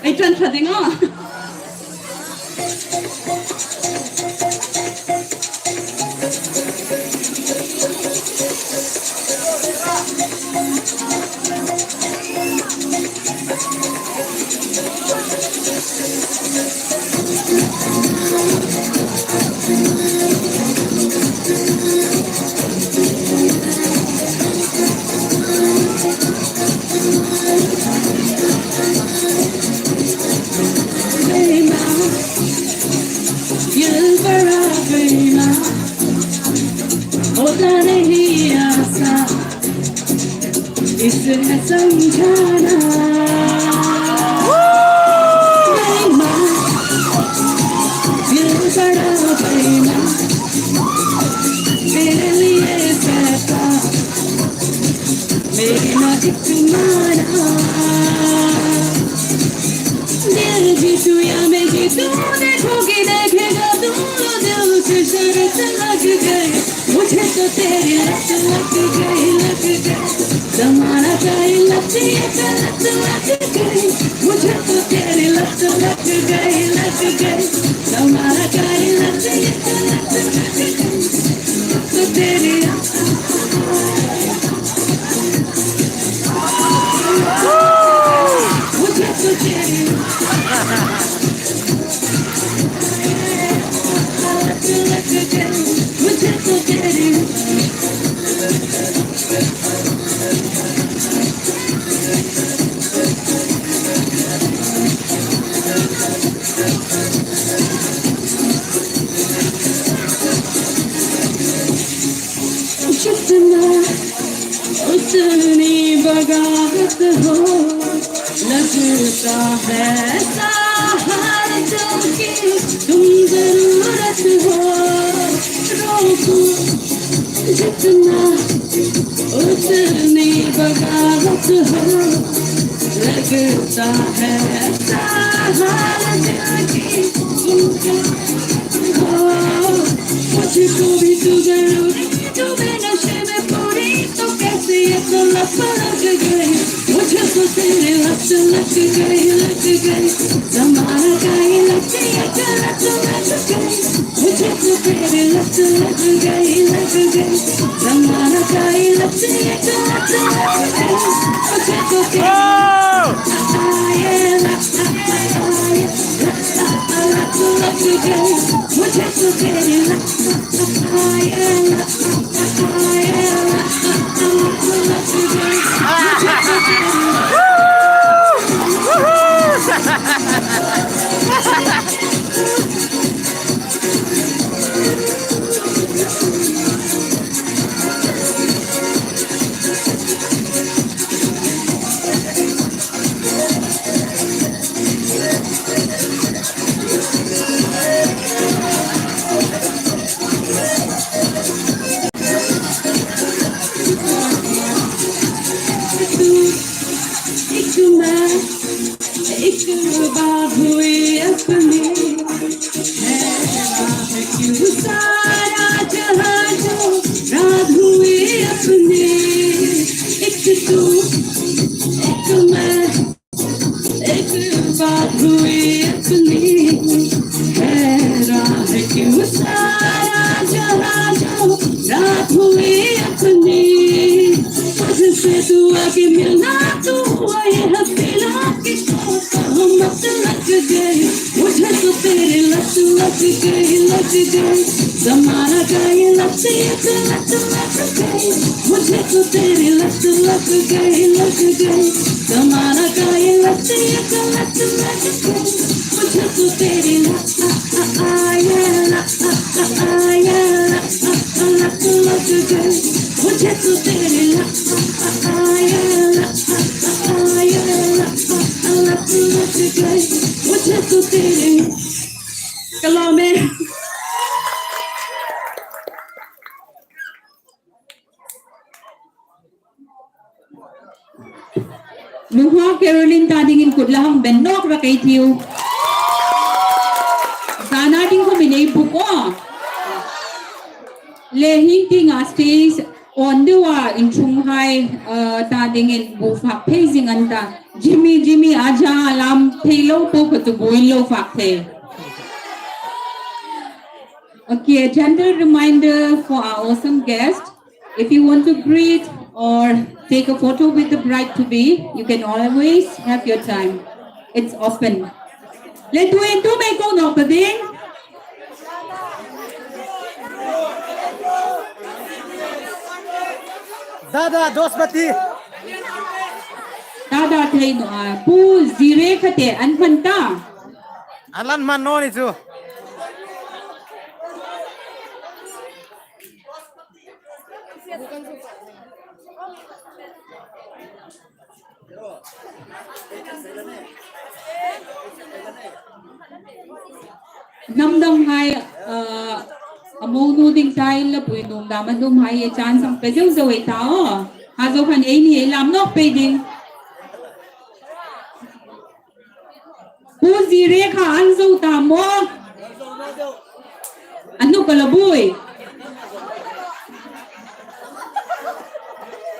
Ei ṭan ṭha ding a. इसे है समझाना। बेईमान, दिल बड़ा बेईमान, तेरे लिए सहता, मेरी ना एक माना। दिल जीतूं या मैं जीतूं, देखोगी देखेगा तू, दिल से शर्त लग गई। मुझे तो तेरी लत लग गई, लग गई। जमाना का ये लत, ये तो लत लग गई। मुझे तो तेरी लत लग गई, लग गई। जमाना का ये लत, ये तो लत लग गई। तो तेरी लत, मुझे तो तेरी लत लग गई। इतनी बगावत हो, लगता है ऐसा हर दम कि तुम जरूरत हो। रोको जितना, उतनी बगावत हो, लगता है ऐसा हर दम कि तुम जरूरत हो। मुझको भी तू जरूरी, तू भी नशे में पूरी, तो कैसे ये तो लत लग गई। मुझे तो तेरी लत लग गई, लग गई। जमाना का ये लत, ये तो लत लग गई। मुझे तो तेरी लत लग गई, लग गई। जमाना का ये लत, ये तो लत लग गई। मुझे तो तेरी लत, ये लत, ये लत लग गई। मुझे तो तेरी लत, ये लत, एक मैं, एक बात हुई अपनी, है राह क्यों सारा जहां जो रात हुई अपनी। एक तू, एक मैं, एक बात हुई अपनी, है राह क्यों सारा जहां जो रात हुई अपनी। तुझसे दुआ के मिलना तो हुआ ये हसीना कि तो मत लग गई। मुझे तो तेरी लत लग गई, लग गई। जमाना का ये लत, ये तो लत लग गई। मुझे तो तेरी लत लग गई, लग गई। जमाना का ये लत, ये तो लत लग गई। मुझे तो तेरी लत, आ, आ, आ, ये लत, आ, आ, आ, ये लत, आ, आ, लत लग गई। मुझे तो तेरी लत, आ, आ, आ, ये लत, आ, आ, आ, ये लत, आ, आ, लत लग गई। मुझे तो तेरी कलाम है। Nuhmei Caroline ta dingin kut la hang ben nawk rak ei tiu. Zana ding khawm ei buk aw. Le hi tieng a stage on deu a inchunghai, uh, ta dingin bu fak thei zing an ta. Jimmy, Jimmy, a ja lam thei lo po ka tu buin lo fak thei. Okay, a gentle reminder for our awesome guest. If you want to greet or take a photo with the bride-to-be, you can always have your time. It's open. Le tu en tu mai ko no pa ding. Dada, dos bati. Dada thei naw a. Pu Zirekha te an hman ta. An lan hman naw ni chu. Hnam danghai, uh, a mo nu ding ta in la pui nuom dam a nuom hai e chan sang pe zeu zeu ei ta aw. Ha zo khan ei ni ei lam nawk pei ding. Pu Zirekha an zo ta maw? A hnuk a la buoi.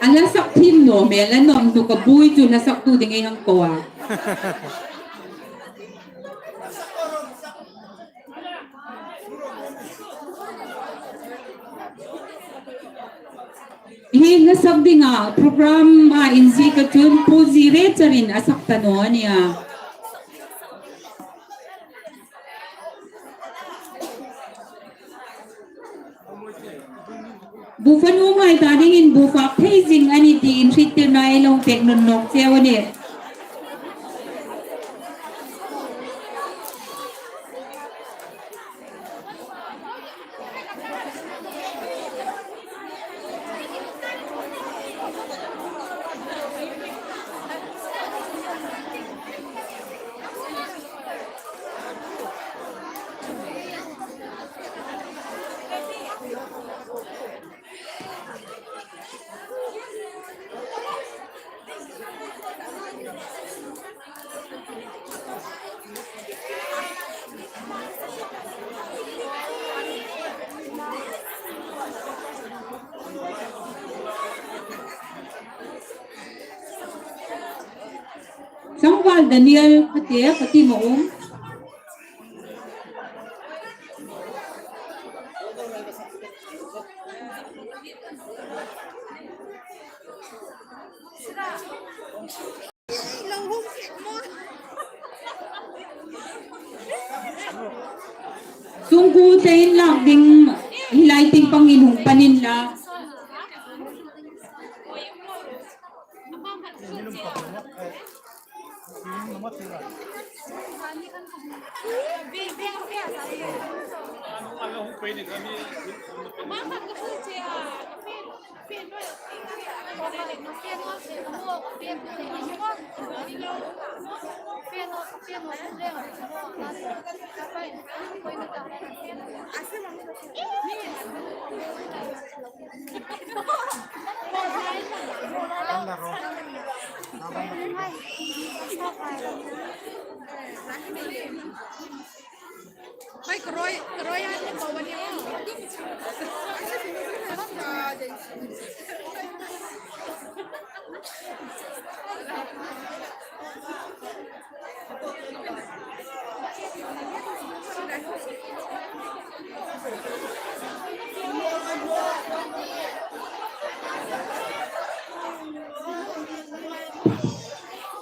A la sak thiem naw hmel a nawm hnuk a buoi chu la saktu ding ei hang ko a. Hi hla sak dinga program a inziek a chun Pu Zirekha Charin a sak ta naw a nih a. Bu fak nuom hai ta dingin bu fak thei zing a nih tiin hriettirna ei lo pek nawn nawk cheu a nih. Sangval Daniel, khate, khate ma um. Sungkuo te inlak ding, hi lai tieng pangin hung pan unla.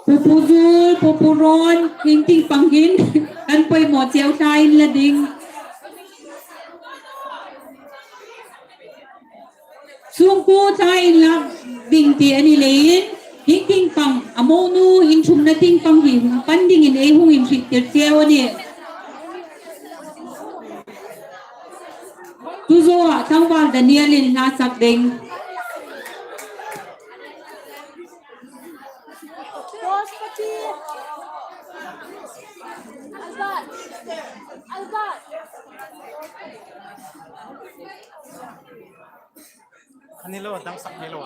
Pu Pu Zul, Pu Pu Ron, hieng tieng pangin kan poimaw cheu hlak inla ding. Sungkuo thla inlak ding ti a ni leiin, hieng tieng pang, a monu inthumna tieng pang hi hung pan dingin ei hung inhriettir cheu a nih. Chu zoa Sangval Daniel-in hla sak ding. Albert. Albert. Ani lo, dam sak ni lo.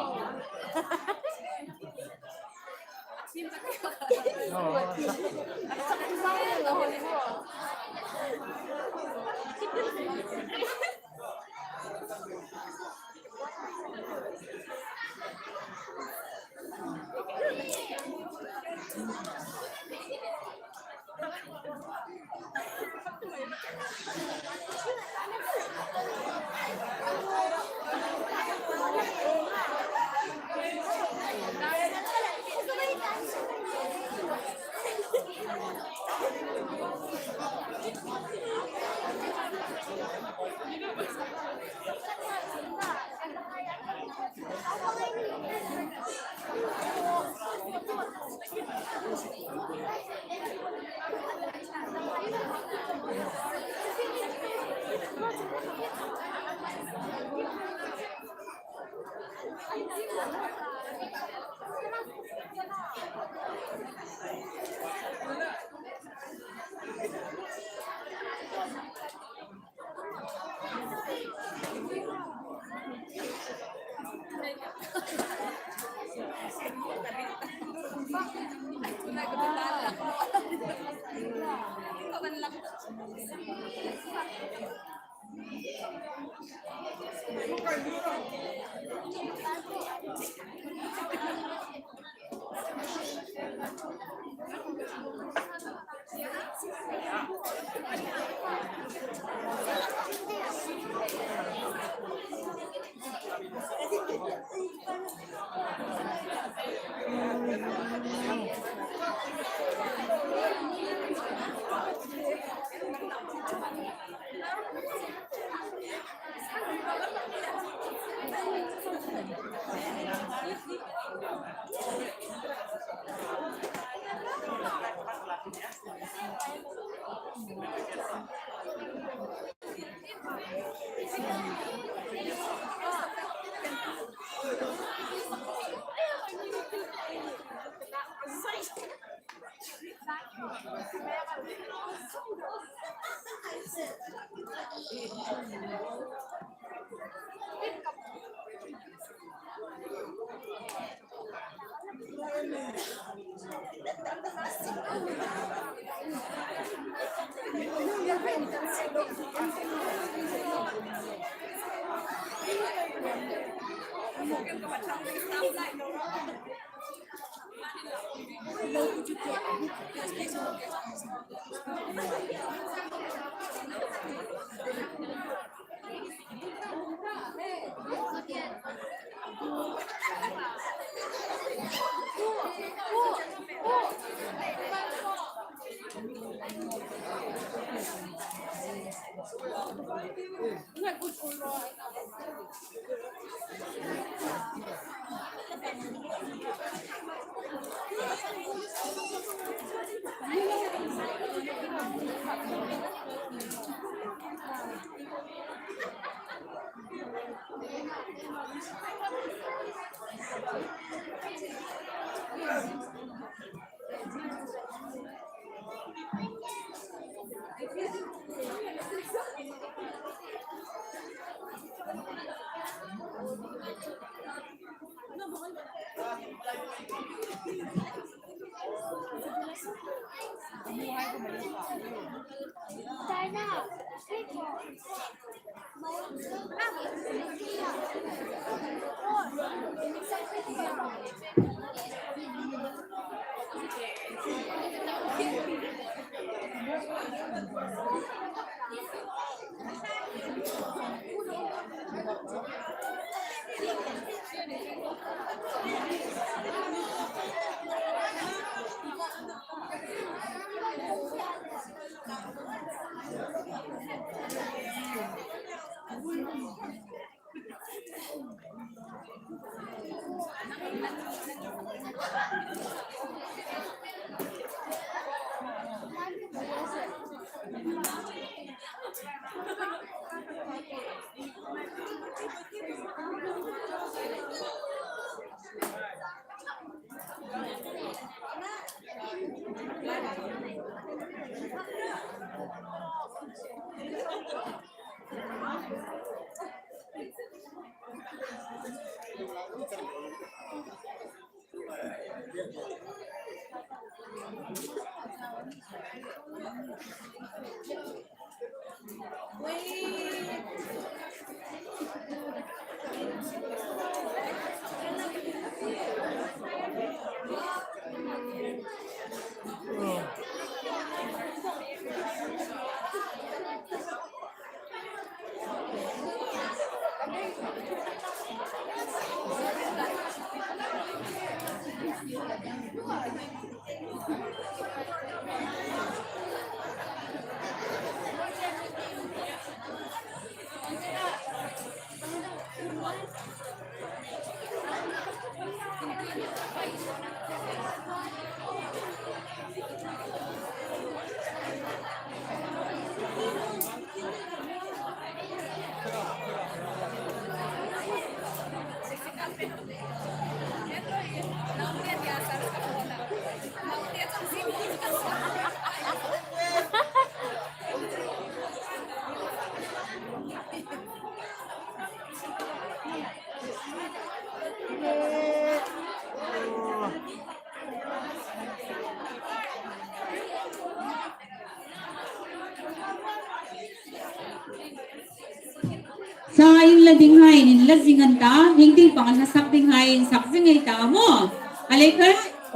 Sa inla dinghai inla zing an ta, hieng tieng pang an sak dinghai insak zing ei ta maw. A lei kha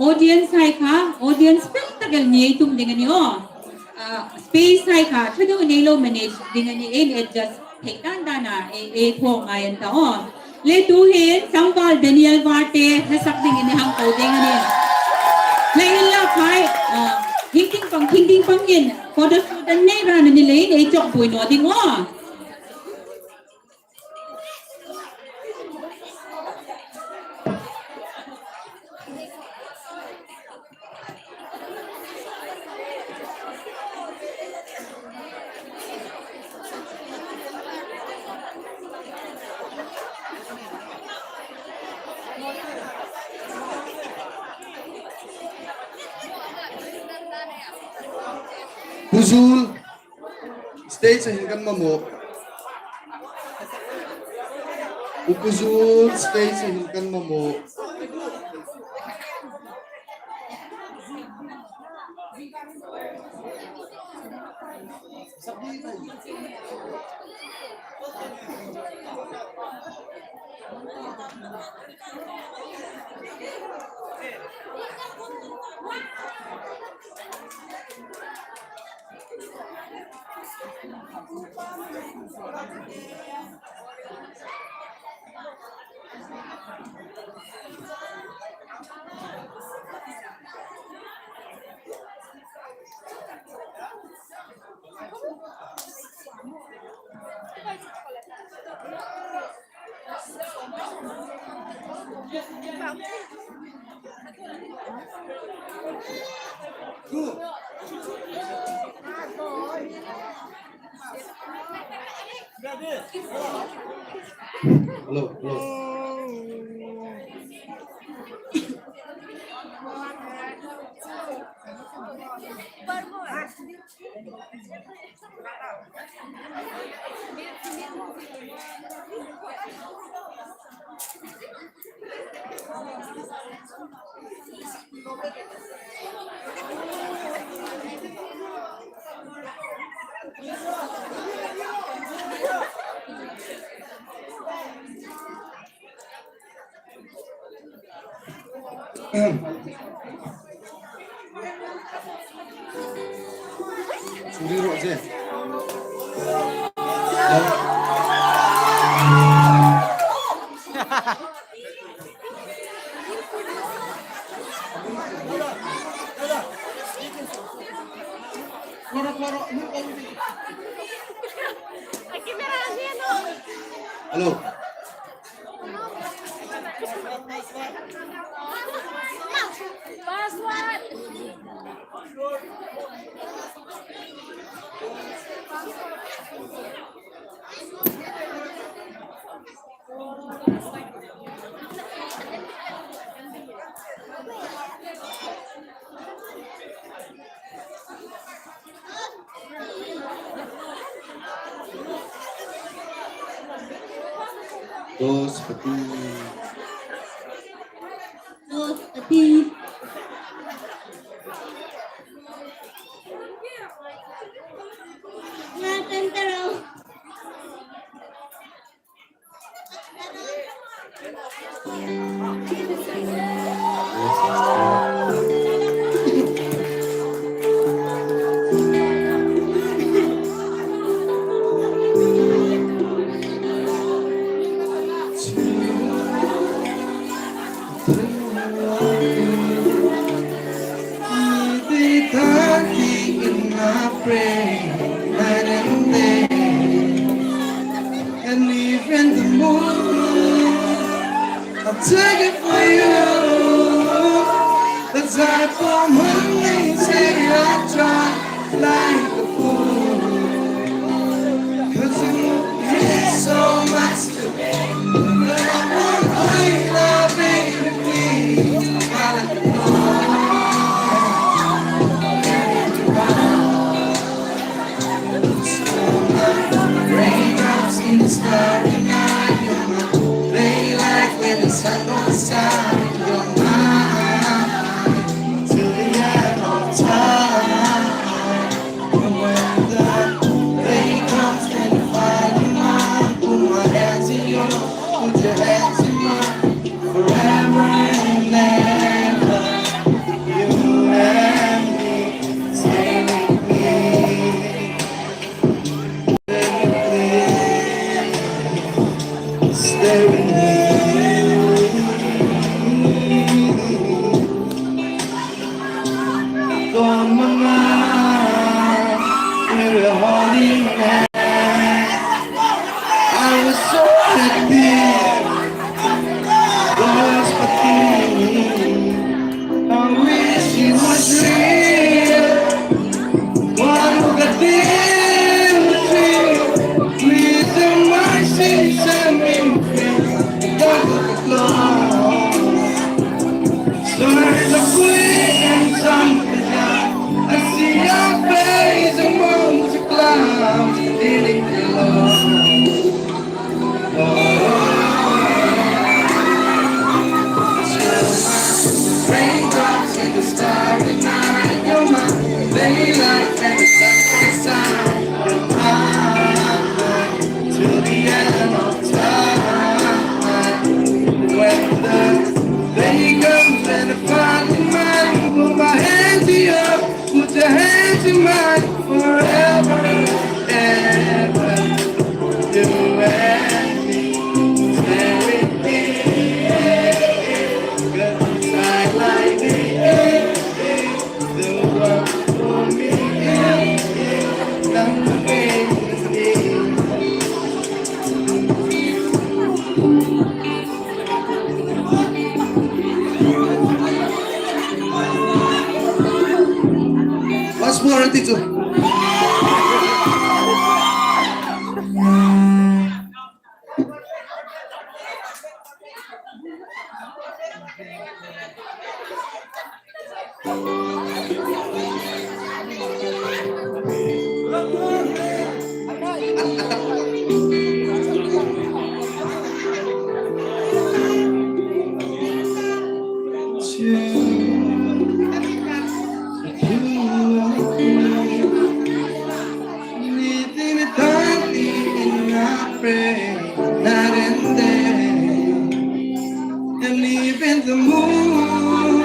audience hai kha, audience fel tak el nei tum ding a nih aw. Ah, space hai kha, thadeu nei lo manage ding a nih, ei adjust thei dan dan a, ei, ei thaw ngai an ta aw. Le tuhin, Sangval Daniel Varte, hla sak dingin ei hang ko ding a nih. Le inla khai, ah, hieng tieng pang, hieng tieng pang in, photo shoot an nei ran a ni leiin, ei chawkbuoi naw ding aw. Pu Zul, stage-a hin kan mamaw. Pu Zul, stage-a hin kan mamaw. Hello, hello. Churi ro je. Hello. Dos, pati. Dos, pati. Nga tantaro. And even the moon, I'll take it for you. The dark for morning, say I try like a fool. 'Cause you mean so much to me. But I won't play love, baby, please. I like the Raindrops in the starry night, you're my daylight when the sun goes down, you're mine till the end of time. Once more, a ti chu. And even the moon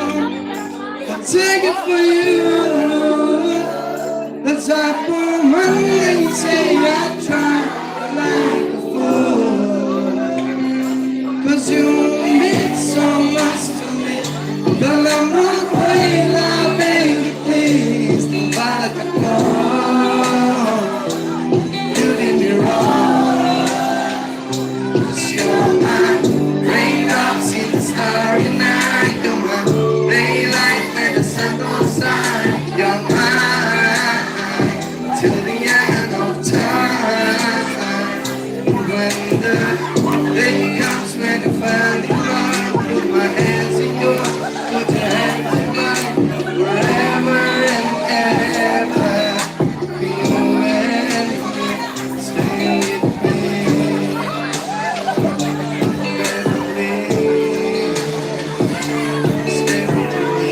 I'll take it for you. That's why for Monday say I try like a fool. 'Cause you mean so much to me. But I'm not afraid, baby, please. But I can go. You did me wrong. 'Cause you're my raindrops in the starry night. You're my daylight when the sun goes down. You're mine till the end of time. When the day comes when you finally run, put my hands in yours, put your hands in mine, forever and ever. You and me. Stay with me. Stay with me. Stay with me.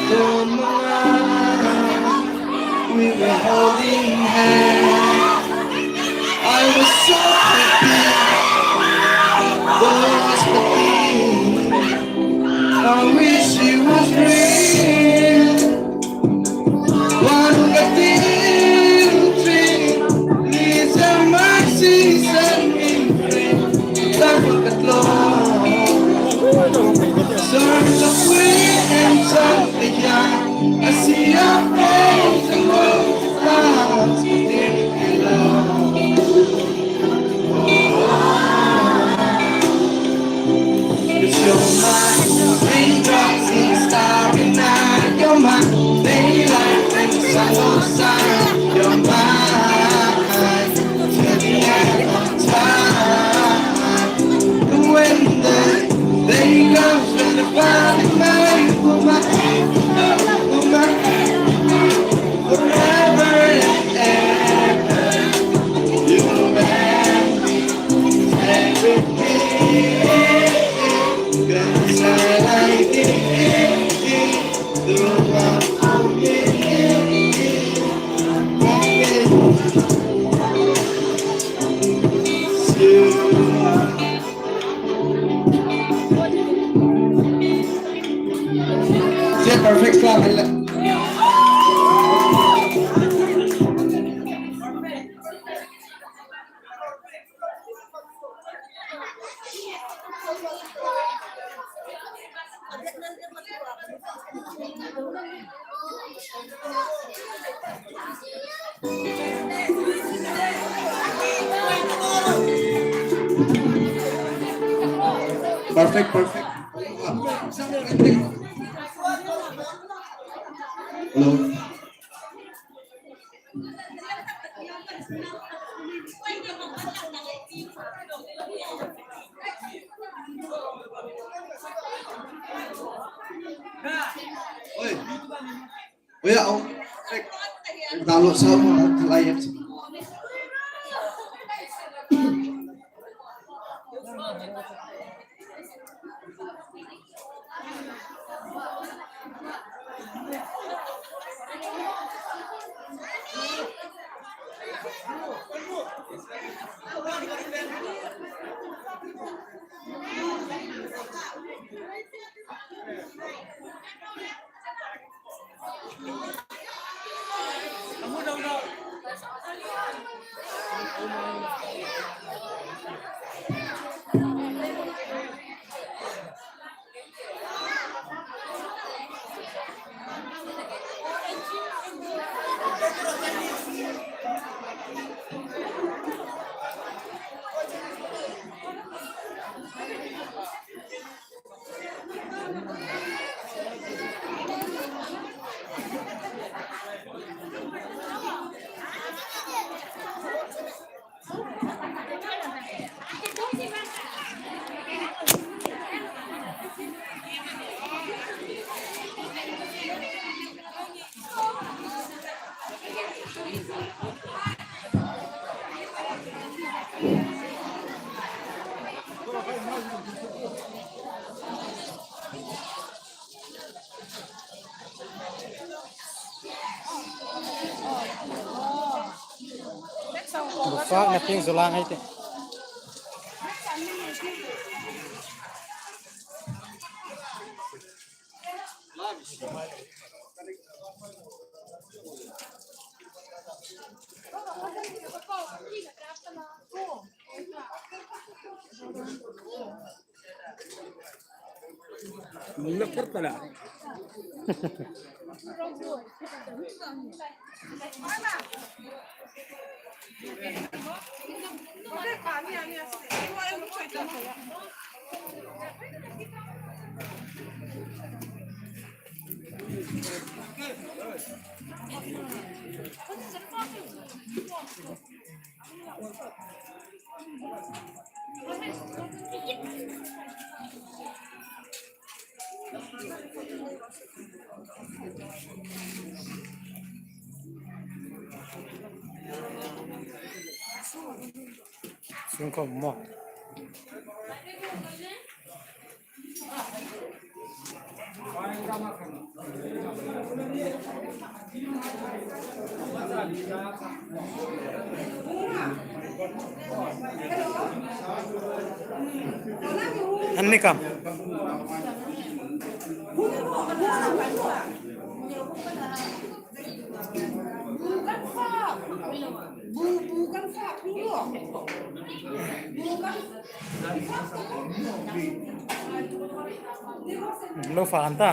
Don't know why we were holding hands. I was so happy. Was happy. I wish it was real. One of the things, please have mercy, set me free. Love of the Lord. Serve the poor and serve the young. I see your face and all the clouds in the love. 'Cause you're my raindrops in the starry night. You're my daylight when the sun goes down. You're mine till the end of time. When the day comes, when the final night, oh my, oh my, forever and ever, you and me. Perfect clap. Perfect, perfect. Hello. Oi. Oi, a, oh. Download sa, oh, live. Bufakna tieng zu lang ei tih. Sungkhom maw? An ni kam. Lo fa an ta.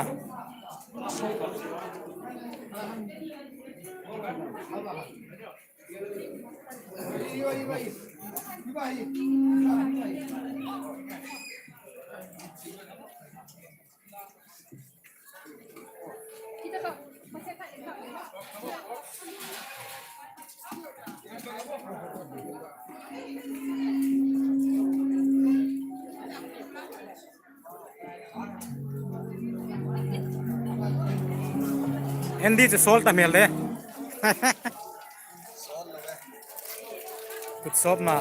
Andy chu sawl ta hmel de. Kut sawpna.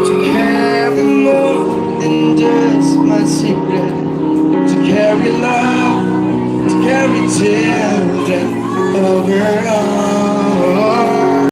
To carry more than just my secret. To carry love, to carry children over